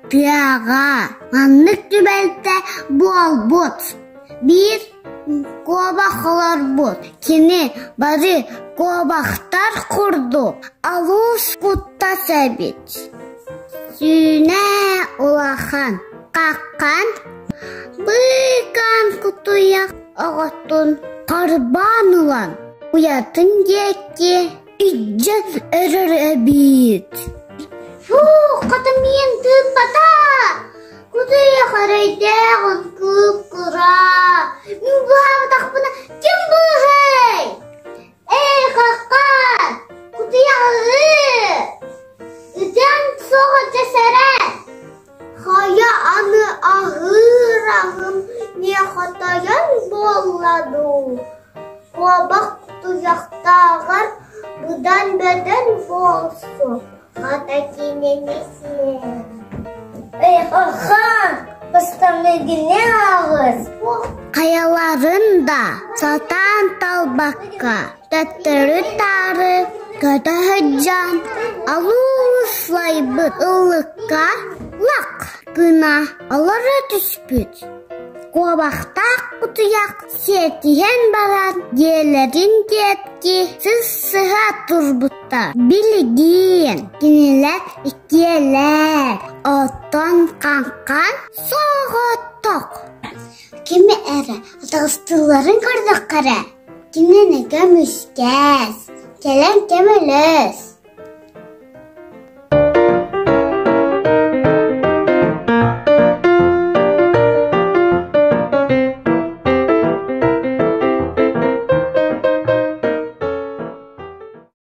Тыаҕа маннык түбэлтэ буолбут. Биир куобах олорбут. Кини бары куобахтар курдук алус куттас эбит. Сүүнэ улахан хаххан быыкаан кутуйах оҕотун харбаан ылан уйатын диэки илдьэн эрэр эбит. Фу, хата миэн тыыппата! Кутуйах эрэйдээх кып-кыра. Мин быһаабатахпына ким быыһай? Эй, хаххан! Кутуйах ыы! Ытыан суоҕа дьэсэрэ! Хайа аны аһыыр аһым миэхэ буолла дуу? Куобах туйахтааҕар быдан бөдөҥ буолсу, хата кинини сиэн. Эй, Хаххан, бастаҥыгыны аҕыс. Хайаларын да сатаан талбакка төттөрү-таары көтө сылдьан алуус-лайбыт ыллыкка лах гына олоро түспүт. Куобахтаах кутуйах сиэтиһэн баран дьиэлэрин диэки сыссыһа турбуттар. Билигин кинилэр иккиэлэр, оттон Хаҥхан соҕотох. Кими эрэ атаҕастыылларын көрдөххө эрэ, кинини көмүскэс, кэлэн көмөлөс.